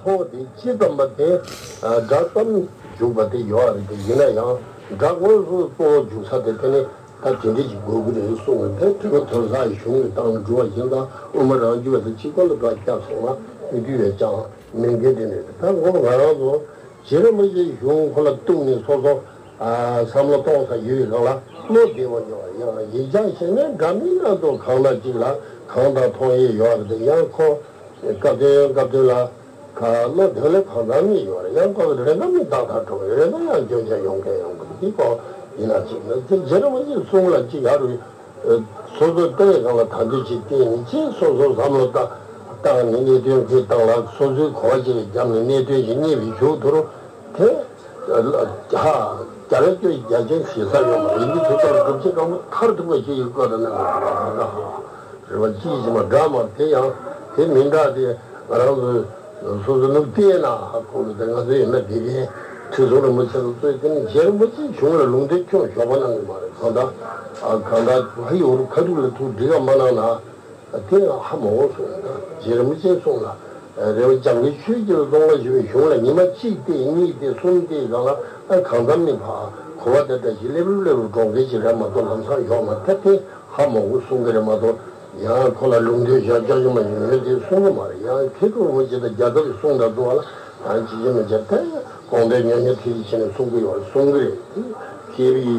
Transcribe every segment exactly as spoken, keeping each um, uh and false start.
ཐོག་དེ་སྤྱི་ཙམ་པ་དེ་སྒྲ་ཙམ་འཇུག་པ་དེ་ཡོད་རེད། དེ་ཡིན་ན་ཡང་སྒྲ་དངོས་སུ་གཙོ་བོ་འཇུག་ས་དེ་དེ་ནི་ད་དེ་འདྲ་ཞིག་དགོས་ཀྱི་རེད་གསུངས་པ་དེ། དྲི་མེད་དོན་བཟང་གཞུང་གི་སྟེང་ལ་འགྲོ་བ་ཡིན་ཙང་དབུ་མ་རང་རྒྱུད་པ་དེ་གཅིག་པ་ལ་ཐོག་སྐྱབས་སོང་ན་མི་འདུས་པའི་ཅང་མི་འགལ་དེ་ནི་ད་ངོ་ང་རང་ཚོ་རྗེ་རིན་པོ་ཆེ་གཞུང་ཁོ་ལ་གཏུགས་ནས་སོ་སོ་བསམ་བློ་གཏོང་ས་ཡོད་རང་ལ་བློ་བདེ་བོ་ཡོད། ཡང་ཡིག་ཆ་ཤེས་ན་འདྲ་མིན་སྣ་ཚོགས་གང་ན་གཅིག་ལ་གང་དང་མཐོང་ཡས་ཡོད་རེད། ཡང་ཁོ་སྐབས་དོན་སྐབས་དོན་ལ་ཁ་བློ་བདེ་ལེ་གང་འདྲ་མིན་ཡོད་རེད། ཡང་སྐབས་རེ་འདྲ་མིན་ཏག་ཏག་འགྲོ་གི་རེད། ན་ཡང་སྐྱོན་ཆ་ཡོང་མཁན་ཡོང་གི་འདི་ཁོ་ཡིན་ན་གཅིག་ན་ཅིག་རྗེ་རིན་པོ་ཆེ་གསུང་ལ་གཅིག་ཡ་རུ། སོ་སོ་ལྟ་བའི་སྒང་ལ་ད་དུས་ཅིག་བལྟས་ནས་ཅིག་སོ་སོ་བསམ་བློ་བཏང་བཏང་ནས་གནད་དོན་དེ་བཏང་ལ་སོ་སོའི་གོ་བ་ཅིག་བརྒྱབ་ནས་གནད་དོན་ཞིག་རྙེད་པའི་མཇུག་ཏུ་དེ་ཧ་རྒྱ་ར་ཅོ་རྒྱ་ཆེན་ཞེ་ས་ཡོད་མ་རེད། འདི་ཚོ་ལྟར་སྒྲུབ་བྱེད་སྐམ་པོ་མཐར་ཐུག་པ་ཅིག་ཡོད་དགོས་ད་ན་རེ་བ་ཅིག་ཅིག་མ་འདྲ་མ་དེ་ཡང་དེ་མི་འདྲ་དེ་ང་རང་ཚོའི། སོ་སོ་ནུབ་བལྟས་ན་ཧ་གོ་ལ་དེ་ང་ཚོ་ཡིན་ན་དགེ་རྒན་ཁྲི་སྲོང་རིན་པོ་ཆེ་ལ་གཙོས་དེ་ནི་རྗེ་རིན་པོ་ཆེའི་གཞུང་ལ་ལུང་བསྟན་ཁྱོན་ཞོགས་པ་གནང་གི་མ་རེད། གང་ལྟར་གང་ལྟར་ཧ་ཡོ་རུ་ཁ་ཐུག་ལ་ཐུག་འགྲིག་ག་མ་གནང་ན་དེ་ཧ་མ་གོ་གསུངས། རྗེ་རིན་པོ་ཆེའི་གསུང་ལ་རེ་བ་སྦྱང་གི་ཆོས་ཀྱི་ལ་གཏོང་ལ་ཞུ་བའི་གཞུང་ལ་ཉི་མ་གཅིག་བལྟས་གཉིས་བལྟས་གསུམ་བལྟས་གང་ལ་ཨ་གང་འཚམ་ནི་ཕ་གོ་བ་དེ་འདྲ་ཞིག་སླེབས་རུ་སླེབས་རུ་འགྲོ་མཁན་ཞིག་རེད་མ་གཏོགས་ལམ་སང་ཡོག་མ་ཐེབས་ཏེ་ཧ་མ་གོ་གསུང་གི་རེད་མ་གཏོགས། ཡང་ཁོ་ལ་ལུང་བསྟན་བཞག་ཅག་ཅུ་མ་ཡིན་ཡོད་དེ་གསུང་གི་མ་རེད། ཡང་མཁས་གྲུབ་རིན་པོ་ཆེ་དང་རྒྱལ་ཚབ་ཀྱི་གསུང་དང་བསྡུར་བ་ལ་ཡང་ཅི་བྱེད་མི་བྱེད་དེ་དགོངས་དོན་ཉམས་ཉམས་ཐིག་ཐིག་བྱས་ནས་གསུང་གི་ཡོད་རེད་གསུང་གི་རེད། མཁས་པའི་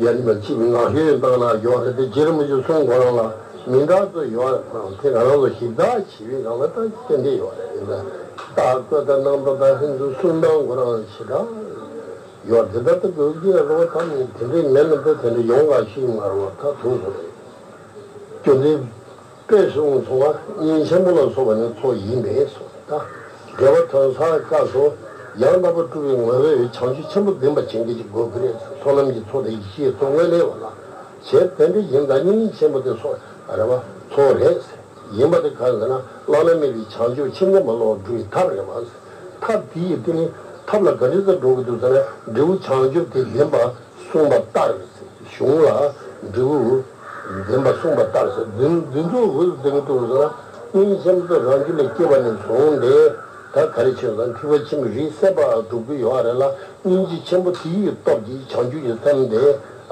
ཡར་མ་ཅིག་ངག་ཤོད་བཏང་ན་ཡོད་རེད་དེ་རྗེ་རིན་པོ་ཆེ་གསུང་ཁོ་རང་ལ་མི་འདྲ་ཚོ་ཡོད་རེད། ཁོ་རང་དེ་ང་རང་ཚོ་ཞིབ་ཚགས་བྱེད་པའི་སྒང་ལ་ད་ཏན་ཏན་ཡོད་རེད། ཡིན་ད་ལྟ་བཀོད་དང་རྣམ་གྲངས་དང་ཧིན་སུ་གསུང་སྟངས་ཁོ་རང་ཞེ་དྲག་ཡོད་དེ་ད་ལྟ་དགོས་ཀྱི་རེད་བ། ད་ནི་དེ་འདྲའི་མེད་ན་ད་དེ་འདྲ་ཡོང་ག་ཤེས་མ་རེད་བ། ད་ཐུག་སོང་རེད། རྒྱུ་མཚན་དཔེ་གསུངས་སོང་བ་སྙིང་ཆེན་པོ་ལ་སོགས་པ་ནི་ཚོགས་ཡིན་པས་སོ། ད་དགེ་བ་དོན་བསགས་སྐབས་སུ་ཡང་དག་པར་སྤྲུལ་པའི་ངོ་བོས་བྱང་ཆུབ་ཆེན་པོ་འཛིན་པ་བྱེད་མཁན་ཅིག་དགོས་ཀྱི་རེད། ཚོགས་ལམ་གྱི་ཚོགས་དང་ཡེ་ཤེས་ཚོགས་དངོས་གནས་བ་ལ་བྱེད་དེ་འདྲ་ཡིན་ཙང་སྙིང་ཆེན་པོ་དེ་སོགས་རེད་བ་ཚོགས་རེད། ཡིན་པ་དེ་གང་ཟེར་ན་བླ་ན་མེད་པའི་བྱང་ཆུབ་ཕྱིན་ཅི་མ་ལོག་འགྲོ་བའི་ཐབས་རེད་བ། ཐབས་དེ་ཡི་སྟེང་ནས་ཐབས་ལ་ག་འདྲ་ཟེར་འགྲོ་གི་འདུག་ཟེར་ན་འབྲས་བུ་བྱང་ཆུབ་དེ་འཛིན་པ་གསུངས་པ་ལྟར། གཞུང་ལ་འབྲས་བུ་འཛིན་པ་གསུངས་པ་ལྟར་ཟེར་འཛིན་འཛིན་ཚུལ་འོས་སུ་འཛིན་གྱི་འདུག་ཟེར་ན་སྙིང་རྗེ་ཆེན་པོ་རང་རྒྱུད་ལ་སྐྱེས་པ་ནས་བཟུང་སྟེ་ད་ག་རེ་བྱས་ཙང་ཐེག་པ་ཆེན་པོའི་རིགས་སད་པ་སྒྲུབ་ཀྱི་ཡོད་རེད་ལ། སྙིང་རྗེ་ཆེན་པོ་དེ་ཡི་སྟོབས་ཀྱིས་བྱང་ཆུབ་ཀྱི་སེམས་དེ་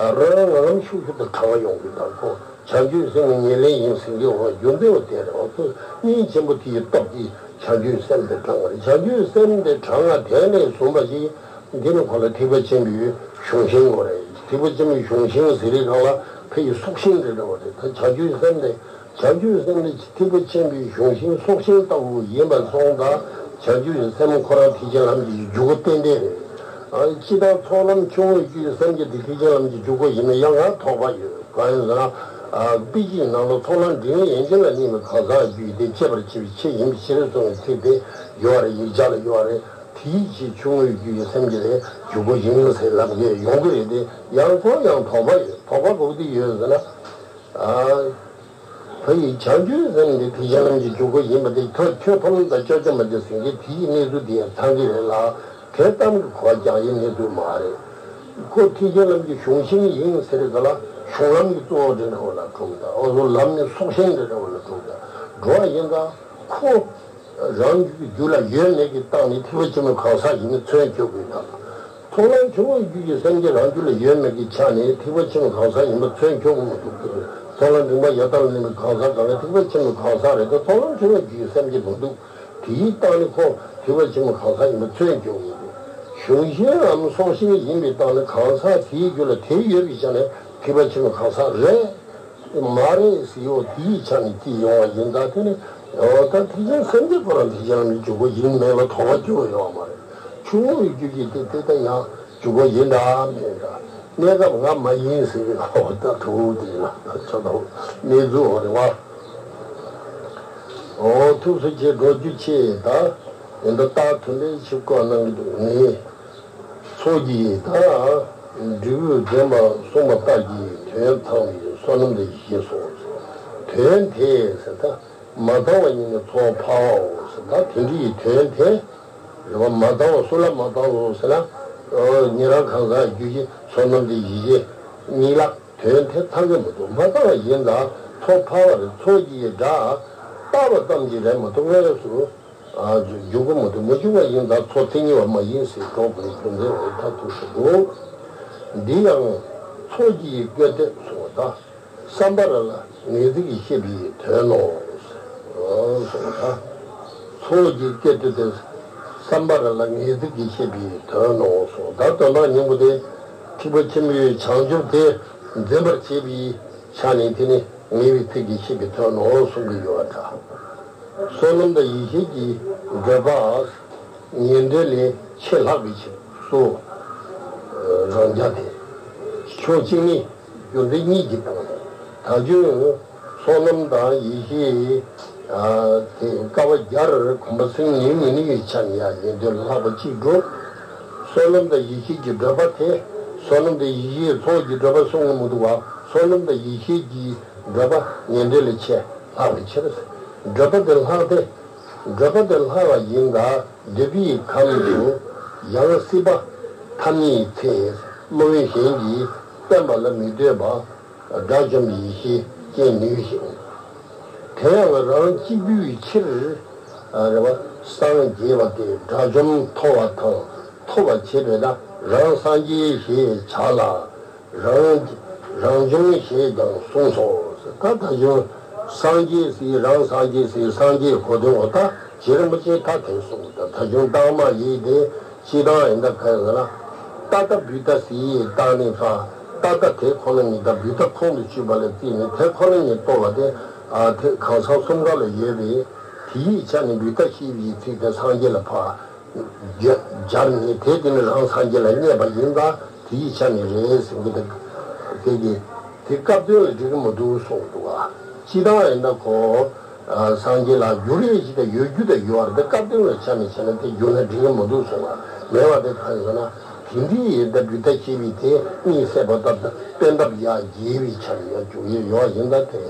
རང་ངམ་ཤུགས་ཤུགས་དུ་དྲང་ཡོང་གི་དང་ཁོ། བྱང་ཆུབ་སེམས་ཀྱི་ཉེར་ལེན་ཡིན་ཟེར་གྱི་འོ་རྒྱུ་མཚན་འོ་དེ་རེད། འོ་ཚོ་སྙིང་རྗེ་ཆེན་པོ་དེ་ཡི་སྟོབས་ཀྱིས་བྱང་ཆུབ་སེམས་དེ་དྲང་བ་རེད། བྱང་ཆུབ་སེམས་དེ་དྲང་བ་དེ་ནས་བཟུང་བ་ཞིག་འདི་ནི་ཁོ་ལ་ཐེག་པ་ཆེན་པོའི་གཞུང་ཤིང་ངོ་རེད། ཐེག་པ་ཆེན་པོའི་གཞུང་ཤིང་ཟེར་རེས་གང་ལ་ཕ་ཡི་སྲོག་ཤིང་རེད་འདྲ་བ་རེད། ད་བྱང་ཆུབ་སེམས་དེ་བྱང་ཆུབ་སེམས་དེ་ཐེག་པ་ཆེན་པོའི་གཞུང་ཤིང་སྲོག་ཤིང་ལྟ་བུ་ཡིན་པ་སོང་ཙང་བྱང་ཆུབ་སེམས་ཁོ་རང་ཐེག་ཆེན་ལམ་གྱི་འཇུག་སྒོ་ཏན་ཏན་རེད། ཨ་སྤྱི་དང་ཚོགས་ལམ་ཆུང་ངུའི་རྒྱུད་སེམས་ཀྱི་དེ་ཐེག་ཆེན་ལམ་གྱི་འཇུག་སྒོ་ཡིན་ན་ཡང་ང་དོགས་པ་ཡོད། གང་ཡིན་ཟེར་ན། ཨ་དཔེ་ཅིག་ནང་ལ་ཚོགས་ལམ་འབྲིང་བའི་ཡན་ཆད་ལ་གནས་པའི་གང་ཟག་རྒྱུད་དེ་སྤྱད་པར་བྱེད་པའི་ཆེད་ཡིན་པའི་ཕྱིར་གསུངས་པའི་ཚིག་དེ་ཡོད་རེད། ཡིག་ཆ་ལ་ཡོད་རེད། དེའི་ཕྱིར་ཆུང་ངུའི་རྒྱུད་ཀྱི་སེམས་ཀྱི་ལས་འཇུག་སྒོ་ཡིན་ཟེར་ལབ་མཁན་ཡོང་གི་རེད་དེ་ཡང་ཁོང་ཡང་དོགས་པ་ཡོད། དོགས་པ་ག་དུས་ཡོད་ཟེར་ན། ཨ། ཕ་ཡི་བྱང་ཆུབ་སེམས་འདི་ཐེག་ཆེན་ལམ་གྱི་འཇུག་སྒོ་ཡིན་པ་དེ་ཁྱོད་ཁྱོད་ཐོབ་ལམ་དང་ཅོ་ཅོ་མ་དེ་ཟེར་མཁན་དེའི་གནས་ཚུལ་དེ་ཡང་ཚང་གི་རེད་ལ། དེ་གཏམ་གྱི་གོ་བ་རྒྱག་ཡའི་གནས་ཚུལ་མ་རེད། ཁོ་ཐེག་ཆེན་ལམ་གྱི་གཞུང་ཤིང་ཡིན་ཟེར་ག་ལ་གཞུང་ལམ་གྱི་གཙོ་བོ་དེ་འདྲ་བ་ལ་གྲུབ་ད། འོ་ཚོ་ལམ་ནི་སྲོག་ཤིང་དེ་འདྲ་བ་ལ་གྲུབ་ད། འགྲོ་བ་ཡིན་ད་ཁོ། རང་རྒྱུད་ཀྱི་རྒྱུད་ལ་ཡོད་མེད་ཀྱི་སྟེང་ནས་ཐེག་པ་ཆེན་པོའི་གང་ཟག་ཡིན་མིན་མཚོན་སྐྱོབ་དགོས་དང་། ཚོགས་ལམ་ཆུང་ངུའི་རྒྱུད་ཀྱི་སེམས་ཀྱི་རང་རྒྱུད་ལ་ཡོད་མེད་ཀྱི་ཆ་ནས་ཐེག་པ་ཆེན་པོའི་གང་ཟག་ཡིན་པ་མཚོན་སྐྱོབ་མི་ཐུབ་ཀྱི་རེད། ཚོགས་ལམ་འབྲིང་པ་ཡར་ལྟག་ལ་གནས་པའི་གང་ཟག་གང་ག་ཐེག་པ་ཆེན་པོའི་གང་ཟག་རེད་དེ་ཚོགས་ལམ་ཆུང་ངུའི་རྒྱུད་ཀྱི་སེམས་ཀྱི་མི་འདུག་དེའི་སྟེང་ནས་ཁོ་ཐེག་པ་ཆེན་པོའི་གང་ཟག་ཡིན་པ་མཚོན་སྐྱོབ་མི་ཐུབ། གཞུང་ཤིང་ངམ་སྲོག་ཤིང་ཡིན་པའི་སྟེང་ནས་གང་ཟག་དེའི་རྒྱུད་ལ་དེ་ཡོད་པའི་ཆ་ནས་ཐེག་པ་ཆེན་པོའི་གང་ཟག་རེད། མ་རེད་ཟེར་ཡོད། དེའི་ཆ་ནས་ཅི་ཡོང་བ་ཡིན་ད་དེ་ནི་འོ་ད་ཐེག་ཆེན་སེམས་བསྐྱེད་ཁོ་རང་ཐེག་ཆེན་ལམ་གྱི་འཇུག་སྒོ་ཡིན་མེད་ལ་དོགས་པ་སྐྱེ་བ་ཡོད་མ་རེད། ཆུང་ངུའི་རྒྱུད་ཀྱི་དེ་དེ་ལྟ་ཡང་འཇུག་སྒོ་ཡིན་འདྲ་མེད་འདྲ། གནས་སྐབས་ང་མ་ཡིན་ཟེར་བའི་འོ་ད་དྲུག་དེ་ལ་ཆ་དང་གནས་ཚུལ་འོ་རེད་བ། འོ་ཐུགས་སུ་ཆེ་འགྲོ་རྒྱུ་ཆེ་ད་ཡིན་ད་རྟགས་མཐུན་པའི་ཆིབས་བསྐོར་གནང་གི་འདུག་ངས། ཚོགས་ཀྱི་ད་འབྲས་བུ་འདྲེན་པ་གསུངས་པ་ལྟར་གྱི་དོན་ཚང་བའི་བསོད་ནམས་དེ་ཡིས་སོ། དོན་དེ་ཟེར་ད་མ་ཚང་བ་ཉིད་ནི་ཚོགས་ཕལ་བའོ་ཟེར་ད་དེ་འདྲའི་དོན་དེ་རེད་བ། མ་ཚང་བ་སུ་ལ་མ་ཚང་བའོ་ཟེར་ན་ཉེ་རང་གང་ཟག་རྒྱུད་ཀྱི་བསོད་ནམས་དེ་ཡིས་གཉིས་ལ་དོན་དེ་ཚང་གི་མི་འདུག་མ་ཚང་བ་ཡིན་ད་ཚོགས་ཕལ་བ་རེད། ཚོགས་ཀྱི་སྒྲ་བཏགས་པ་ཙམ་གྱིས་རེད་མ་གཏོགས་དངོས་སུ། འཇུག་གི་མི་འདུག་མི་འཇུག་པ་ཡིན་ཙང་ཚོགས་མཚན་ཉིད་པ་མ་ཡིན་ཟེར་སྒྲོག་པའི་རྒྱུ་མཚན་འོ་ད་ཐུག་སུ་འདུག་འདི་ཡང་ཚོགས་ཀྱི་སྐད་དོད་སོགས་དང་། བསམ་པ་ར་ལ་ངེས་ཚིག་གིས་བཤད་པའི་དོན་ནོ། གསུངས་པ། ཚོགས་ཀྱི་སྐད་དོད་དེ་བསམ་པ་ར་ལ་ངེས་ཚིག་གིས་བཤད་པའི་དོན་ནོ་གསུངས། ད་དོན་དག་སྙིང་པོ་དེ་ཐེག་པ་ཆེན་པོའི་བྱང་ཆུབ་དེ་འཛིན་པར་བྱེད་པའི་ཆ་ནས་དེ་ནི་ངེས་པའི་ཚིག་གིས་བཤད་པའི་དོན་ནོ་གསུང་གི་ཡོད་པ་འདྲ། བསོད་ནམས་དང་ཡེ་ཤེས་ཀྱི་བགྲོད་པ། ཉན་ཐོས་ལས་ཆེས་ལྷག་པའི་ཕྱིར་སོ། རང་རྒྱལ་དེ། ཕྱོགས་གཅིག་ནས་རྒྱུ་འབྲས་གཉིས་ཀྱི་སྟེང་ནས་ད་གཞུང་བསོད་ནམས་དང་ཡེ་ཤེས་དེ་དཀའ་བ་བརྒྱ་རེར་གོམས་པ་སྲིང་ནུས་མི་ནུས་ཀྱི་ཆ་ནས་ཡང་ཉན་ཐོས་ལ་ལྷག་པ་གཅིག་འགྲོ། བསོད་ནམས་དང་ཡེ་ཤེས་ཀྱི་བགྲོད་པ་དེ། བསོད་ནམས་དང་ཡེ་ཤེས་ཚོགས་ཀྱི་བགྲོད་པ་གསུང་གི་མི་འདུག་བ། བསོད་ནམས་དང་ཡེ་ཤེས་ཀྱི་བགྲོད་པ་ཉན་ཐོས་ལས་ཆེས་ལྷག་པའི་ཕྱིར། བགྲོད་པ་དེ་ལྷག་སྟེ། བགྲོད་པ་དེ་ལྷག་པ་ཡིན་ད་འདོད་པའི་ཁམས་སུ་ཡང་སྲིད་པ་ཐ་མའི་ཚེ་སློབ་དཔོན་གཞན་གྱིས་བསྟན་པ་ལ་མི་ལྟོས་པ་དགྲ་བཅོམ་ཡེ་ཤེས་སྐྱེ་ནུས་ཤིང་། དེ་ཡང་རང་གཅིག་པུའི་ཕྱིར་རེ་བ་སངས་རྒྱས་པ་སྟེ་དགྲ་བཅོམ་ཐོབ་པ་དང་ཐོབ་པར་བྱེད་པས་ན་རང་སངས་རྒྱས་ཞེས་བྱ་ལ། རང་རང་བྱུང་ཞེས་ཀྱང་གསུངས་སོ། ད་ད་གཞུང་སངས་རྒྱས་སི་རང་སངས་རྒྱས་སི་སངས་རྒྱས་གོ་དོན་འོ་ད་རྗེ་རིན་པོ་ཆེ་ད་དེ་གསུངས། ད་ད་གཞུང་རྟགས་མ་ཡིན་ཏེ་སྤྱི་དང་ཡིན་ད་ག་ཟེར་ན། ཏ་ཏ་བུ་ཏ་སི་ཡི་རྟགས་ནི་ཕ། ཏ་ཏ་དེ་ཁོ་ན་ཉིད་དང་བུ་ཏ་ཁོང་དུ་ཆུད་པ་ལ་བརྩིས་ནས་དེ་ཁོ་ན་ཉིད་རྟོགས་པ་དེ་ཨ་དེ་གང་ཟག་གསུམ་ཀ་ལ་ཡོད་པས་དེ་ཡི་ཆ་ནས་བུ་ཏ་ཤེས་པའི་ཚིག་དེ་སངས་རྒྱས་ལ་ཕ། སྦྱར་ནས་དེ་དེ་ནི་རང་སངས་རྒྱས་ལ་བསྙད་པ་ཡིན་ཙང་དེ་ཡི་ཆ་ནས་རེད་ཟེར་གྱི་འདུག་དེ་གི་དེ་སྐབས་དོན་ལ་འགྲིག་གི་མི་འདུག་གསུངས་འདུག་ག་སྤྱི་བཏང་ཡིན་ན་ཁོ་སངས་རྒྱས་ལ་རྒྱུ་རེ་ཞིག་དང་ཡོད་རྒྱུ་དང་ཡོད་པ་དེ་སྐབས་དོན་ལ་ཆ་ནས་བྱས་ན་དེ་རྒྱུ་ན་འགྲིག་གི་མི་འདུག་གསུངས་པ་མེད་པ་དེ་གང་ཡིན་ཟེར་ན། དེ་འདྲའི་ཡིན་ད་བུ་ད་ཤེས་པའི་དེ་གཉིད་སད་པ་ལྟར་དུ་པད་འདབ་ཡར་རྒྱས་པའི་ཆ་ནས་ཡང་འཇུག་ཡས་ཡོད་ཡིན་ད་དེ་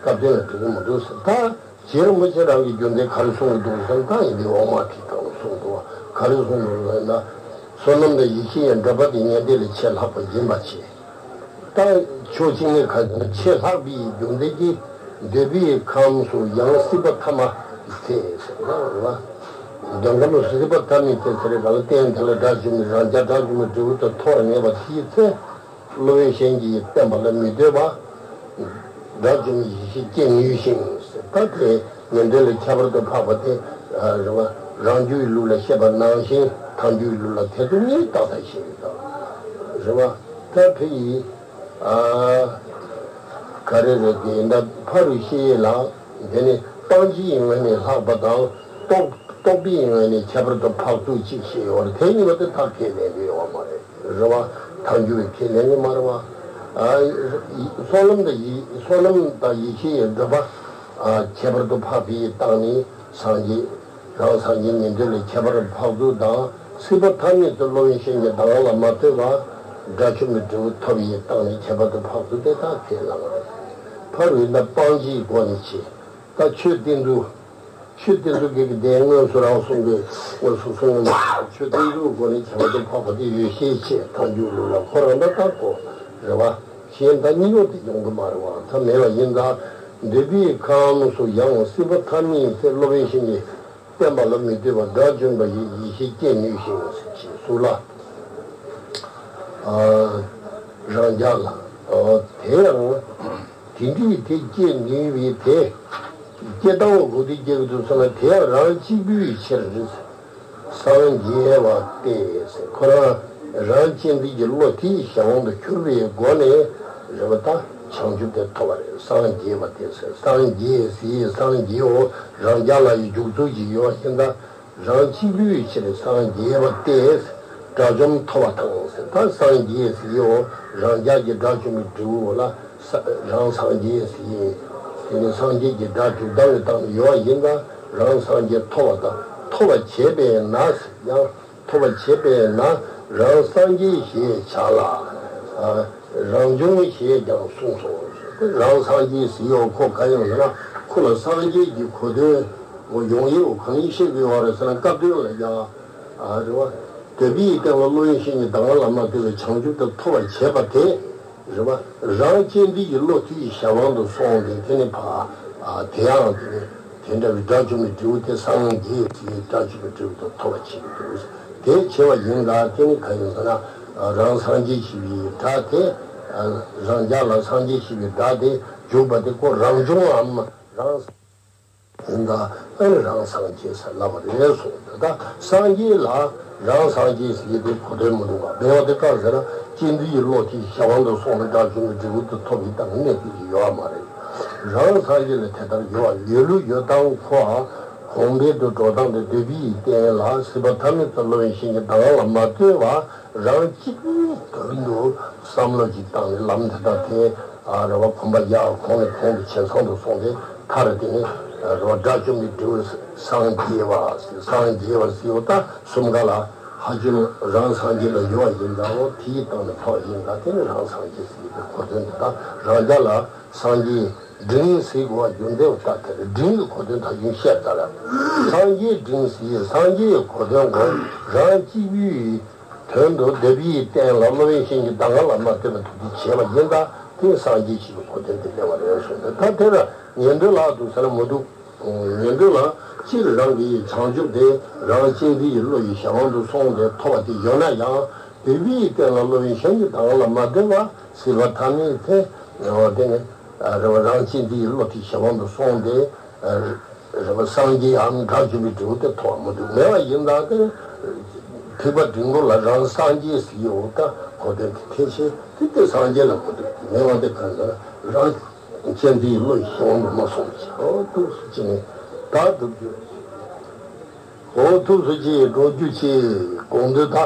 སྐབས་དོན་ལ་འགྲིག་གི་མི་འདུག་ཟེར་ད། རྗེ་རིན་པོ་ཆེ་རང་གི་རྒྱུ་མཚན་ག་རེ་གསུངས་འདུག་ཟེར་ན་ད་ཡིན་དེ་འོག་མ་དེ་དང་གསུངས་འདུག་བ། ག་རེ་གསུངས་འདུག་ཟེར་ན། བསོད་ནམས་དང་ཡེ་ཤེས་ཡང་བགྲོད་པ་དེ་ཉན་ཐོས་ལས་ཆེས་ལྷག་པ་ཡིན་པ་ཆེ། ད་ཕྱོགས་གཅིག་ནས་ག་ཟེར་ན་ཆེས་ལྷག་པའི་རྒྱུ་མཚན་གྱིས་འདོད་པའི་ཁམས་སུ་ཡང་སྲིད་པ་ཐ་མ་ཚེ་ཟེར་ན་རེད་བ། འདོད་ཁམས་སུ་སྲིད་པ་ཐ་མའི་ཚེ་ཟེར་རེད་ག་ལ་བརྟེན་དེ་ལ་དགྲ་བཅོམ་པའི་རང་རྒྱལ་དགྲ་བཅོམ་པའི་འབྲས་བུ་དེ་ཐོབ་པར་ངེས་པ་དེའི་ཚེ། སློབ་དཔོན་གཞན་གྱིས་བསྟན་པ་ལ་མི་ལྟོས་པ། དགྲ་བཅོམ་ཡེ་ཤེས་སྐྱེ་ནུས་ཤིང་ཟེར་ད་དེ་ཉན་ཐོས་ལས་ཁྱད་པར་དུ་འཕགས་པ་དེ་རེད་བ། རང་རྒྱུད་ཀྱི་ལུགས་ལ་བཤད་པ་ནང་བཞིན་ཐལ་འགྱུར་གྱི་ལུགས་ལ་ཐེ་ཚོམ་གཉིས་བཏགས་པ་ཞིག་རེད་བ། ད་དེ་ཡིས་ག་རེ་རེད་དེ་འདྲ་ཕ་རུ་ཤེས་ལ་དེ་ནི་སྤང་བྱའི་ངོས་ནས་ལྷག་པ་དང་རྟོགས་རྟོགས་པའི་ངོས་ནས་ཁྱད་པར་དུ་འཕགས་ཚུལ་གཅིག་བཤད་ཡོད་རེད། དེ་གཉིས་པ་དེ་ཐག་ཁས་ལེན་གྱི་ཡོད་མ་རེད། རེད་བ། ཐལ་འགྱུར་བའི་ཁས་ལེན་གྱི་མ་རེད་བ། ཨ། བསོད་ནམས་དང་ཡེ་བསོད་ནམས་དང་ཡེ་ཤེས་ཡི་བགྲོད་པ། ཨ། ཁྱད་པར་དུ་འཕགས་པའི་སྟེང་ནས་སངས་རྒྱས། རང་སངས་རྒྱས་ཉན་ཐོས་ལས་ཁྱད་པར་འཕགས་ཚུལ་དང་སྲིད་པ་ཐ་མའི་ཚེ་སློབ་དཔོན་གཞན་གྱི་གདམས་ངག་ལ་མ་ལྟོས་པར་དགྲ་བཅོམ་པའི་འབྲས་བུ་ཐོབ་པའི་སྟེང་ནས་ཁྱད་པར་དུ་འཕགས་ཚུལ་དེ་ཐག་ཁས་ལེན་པ་རེད། ཕ་རུ་ཡིན་ན་སྤང་བྱའི་སྒོ་ནས་བྱེད། ད་ཆོས་བསྟན་ཚུལ། ཆོས་བསྟན་ཚུལ་གྱི་གི་དེ་དངོས་སུ་རང་གསུང་གི་དངོས་སུ་གསུང་གི་མ་རེད། ཆོས་བསྟན་ཚུལ་སྒོ་ནས་ཁྱད་པར་དུ་འཕགས་པ་དེ་ཡོད་ཤས་ཆེ་ཐལ་འགྱུར་ལུགས་ལ་ཁོ་རང་ད་ལྟ་གོ་རེད་བ། གཞན་ད་གཉིས་ཡོད་དེ་ཡོང་གི་མ་རེད་བ། ད་མེད་པ་ཡིན་ད། འདོད་པའི་ཁམས་སུ་ཡང་སྲིད་པ་ཐ་མའི་ཚེ་སློབ་དཔོན་གཞན་གྱིས་བསྟན་པ་ལ་མི་ལྟོས་པར་དགྲ་བཅོམ་པ་ཡི་ཡེ་ཤེས་སྐྱེ་ནུས་ཤིང་ཞེས་གསུངས་ལ། རང་རྒྱལ་ལ། དེ་ཡང་། དེ་འདྲའི་དེ་སྐྱེ་ནུས་པའི་དེ། སྐྱེ་སྟངས་གོ་དེ་སྐྱེ་གི་འདུག་ཟེར་ན་དེ་ཡང་རང་གཅིག་པུའི་ཕྱིར། སངས་རྒྱས་པ་སྟེ། ཁོ་རང་རང་གཅེས་འཛིན་གྱི་བློ་དེའི་གཞན་དབང་དུ་གྱུར་པའི་སྒོ་ནས་རེད་བ། ད་བྱང་ཆུབ་དེ་ཐོབ་པ་རེད། སངས་རྒྱས་པ་སྟེ། སངས་རྒྱས་སི་སངས་རྒྱས་འོ་རང་རྒྱལ་ལ་ཡི་འཇུག་ཚུལ་གྱི་ཡོད་པ་ཡིན་ད། རང་གཅིག་པུའི་ཕྱིར་སངས་རྒྱས་པ་སྟེ། དགྲ་བཅོམ་ཐོབ་པ་དང་ཟེར། ད་སངས་རྒྱས་ཟེར་ཡོད། རང་རྒྱལ་གྱི་དགྲ་བཅོམ་པའི་འབྲས་བུ་ལ་ས་རང་སངས་རྒྱས་ཟེར། དེ་ནི་སངས་རྒྱས་ཀྱི་སྒྲ་འཇུག་ལྡང་བའི་སྟངས་ཡོད་པ་ཡིན་ན་རང་སངས་རྒྱས་ཐོབ་པ་དང་ཐོབ་པར་བྱེད་པས་ན་ཟེར་ཡང་ཐོབ་པར་བྱེད་པས་ན་རང་སངས་རྒྱས་ཞེས་བྱ་ལ། རང་བྱུང་ཞེས་ཀྱང་གསུངས་སོ། རང་སངས་རྒྱས་ཟེར་ཡོད་ཁོ་ག་ཡིན་ཟེར་ན་ཁོ་ལ་སངས་རྒྱས་ཀྱི་གོ་དོན་ཡོང་ཡོད་གང་ཡིན་ཤེས་དགོས་པ་རེད་ཟེར་ན་སྐབས་དོན་ལ་ཡང་། ཨ་རེད་བ། འདོད་པའི་སྟེང་ལ་བློ་ཡིན་ཤེས་ཀྱི་གདམས་ངག་ལ་མ་ལྟོས་པའི་བྱང་ཆུབ་ཏུ་ཐོབ་པར་བྱེད་པ་དེ། རེད་བ། རང་གཅེས་འཛིན་གྱི་བློ་དེ་ཡི་གཞན་དབང་དུ་སོང་སྟེ་དེ་ནི་ཕ། ཨ་དེ་ཡང་དེ་ནི། དེ་འདྲ་བའི་དགྲ་བཅོམ་པའི་འབྲས་བུ་དེ་སངས་རྒྱས་ཀྱི་དགྲ་བཅོམ་པའི་འབྲས་བུ་དེ་ཐོབ་པར་བྱེད་ཀྱི་འདུག། དེ་བྱས་པ་ཡིན་ད་དེ་ནི་གང་ཡིན་ཟེར་ན། རང་སངས་རྒྱས་ཞེས་པའི་སྒྲ་དེ། རང་རྒྱལ་ལ་སངས་རྒྱས་ཞེས་པའི་སྒྲ་དེ་འཇུག་པ་དེ་ཁོ་རང་བྱུང་ངམ་རང་ཡིན་ད། ཨ་ནི་རང་སངས་རྒྱས་ཟེར་ལབ་པ་རེད་གསུངས། ད་ལྟ་སངས་རྒྱས་ལ་རང་སངས་རྒྱས་ཟེར་གྱི་དེ་གོ་དོན་མི་འདུག་ག། སྦེ་བ་དེ་གང་ཟེར་ན་གཅེས་འཛིན་གྱི་བློ་དེ་གཞན་དབང་དུ་སོང་ནས་དགྲ་བཅོམ་པའི་འབྲས་བུ་དེ་ཐོབ་པའི་སྟངས་གནས་ཐུབ་ཀྱི་ཡོད་མ་རེད། རང་སངས་རྒྱས་ལ་དེ་ལྟར་ཡོད་པ་ལས་ལུགས་ཡོད་དང་ཁོ་གོང་འཕེལ་དུ་འགྲོ་སྟངས་དེ་འདོད་པའི་རྟེན་ལ་སྲིད་པ་མཐའ་མེད་དུ་སློབ་དཔོན་གཞན་གྱི་གདམས་ངག་ལ་མ་ལྟོས་པར་རང་གཅིག་པུའི་དོན་དུ་བསམ་བློ་ཅིག་བཏང་ནས་ལམ་དེ་དག་དེ་རེ་བ་གོམ་པ་རྒྱག་གོང་ནས་གོང་དུ་ཇེ་ཚང་དུ་སོང་སྟེ་མཐར་དེ་ནས་རེ་བ་དགྲ་བཅོམ་པའི་འབྲས་བུ་སངས་རྒྱས་པ་ཟེར། སངས་རྒྱས་པ་ཟེར་བ་ད་གསུམ་ཀ་ལ་ཧ་ཅང་རང་སངས་རྒྱས་ལ་ཡོད་པ་ཡིན་ཙང་དེའི་སྟེང་ནས་ཐོག་ཡིན་ཙང་དེ་ནི་རང་སངས་རྒྱས་ཟེར་བའི་གོ་དོན་དེ་དག་རང་རྒྱལ་ལ་སངས་རྒྱས་འབྲིང་ཟེར་དགོས་པ་རྒྱུ་མཚན་ད་དེ་རེད། འབྲིང་གི་གོ་དོན་ད་གིན་བཤད་ཚར་ར། སངས་རྒྱས་འབྲིང་ཟེར་སངས་རྒྱས་ཀྱི་གོ་དོན་གོ་རང་གཅིག་པུའི་དོན་དུ་འདོད་པའི་རྟེན་ལ་སློབ་དཔོན་གཞན་གྱི་གདམས་ངག་ལ་མ་ལྟོས་པར་འདུག་སྟེ་བྱས་པ་ཡིན་ད་དེ་སངས་རྒྱས་ཞེས་པའི་གོ་དོན་དེ་སླེབས་པ་རེད་གསུངས་ཏེ། ད་དེ་ལ་ཉན་ཐོས་ལ་འདུག་ཟེར་ན་མི་འདུག། ཉན་ཐོས་ལ་སྤྱིར་རང་གི་བྱང་ཆུབ་དེ་རང་གཅེས་འཛིན་གྱི་བློ་ཡི་གཞན་དབང་དུ་སོང་སྟེ་ཐོབ་པ་དེ་ཡོད་ན་ཡང་འདོད་པའི་རྟེན་ལ་སློབ་དཔོན་གཞན་གྱི་གདམས་ངག་ལ་མ་ལྟོས་པར་སྲིད་པ་མཐའ་མེད་དེ་དེ་ནི་རང་གཅེས་འཛིན་གྱི་བློ་དེ་གཞན་དབང་དུ་སོང་སྟེ། རེ་བ་སངས་རྒྱས་འམ་དགྲ་བཅོམ་པའི་འབྲས་བུ་དེ་ཐོབ་མི་འདུག། མེད་པ་ཡིན་ད་དེ་ཐེག་པ་འབྲིང་པོ་ལ་རང་སངས་རྒྱས་ཟེར་ཡོད་ད་གོ་དོན་དེ་ཐེག་ཆེན་དེ་དེ་སངས་རྒྱས་ལ་གོ་དོན་མེད་པ་དེ་གང་ཟེར་རང་གཅེས་འཛིན་བློ་ཡི་ཤེས་པ་མ་སོང་ཞིང་འོ་ཐུགས་སུ་ཆེ་ནས་ད་སྒྲུབ་རྒྱུ། འོ་ཐུགས་སུ་ཆེ་འགྲོ་རྒྱུ་ཆེ། གོང་དུ་ད།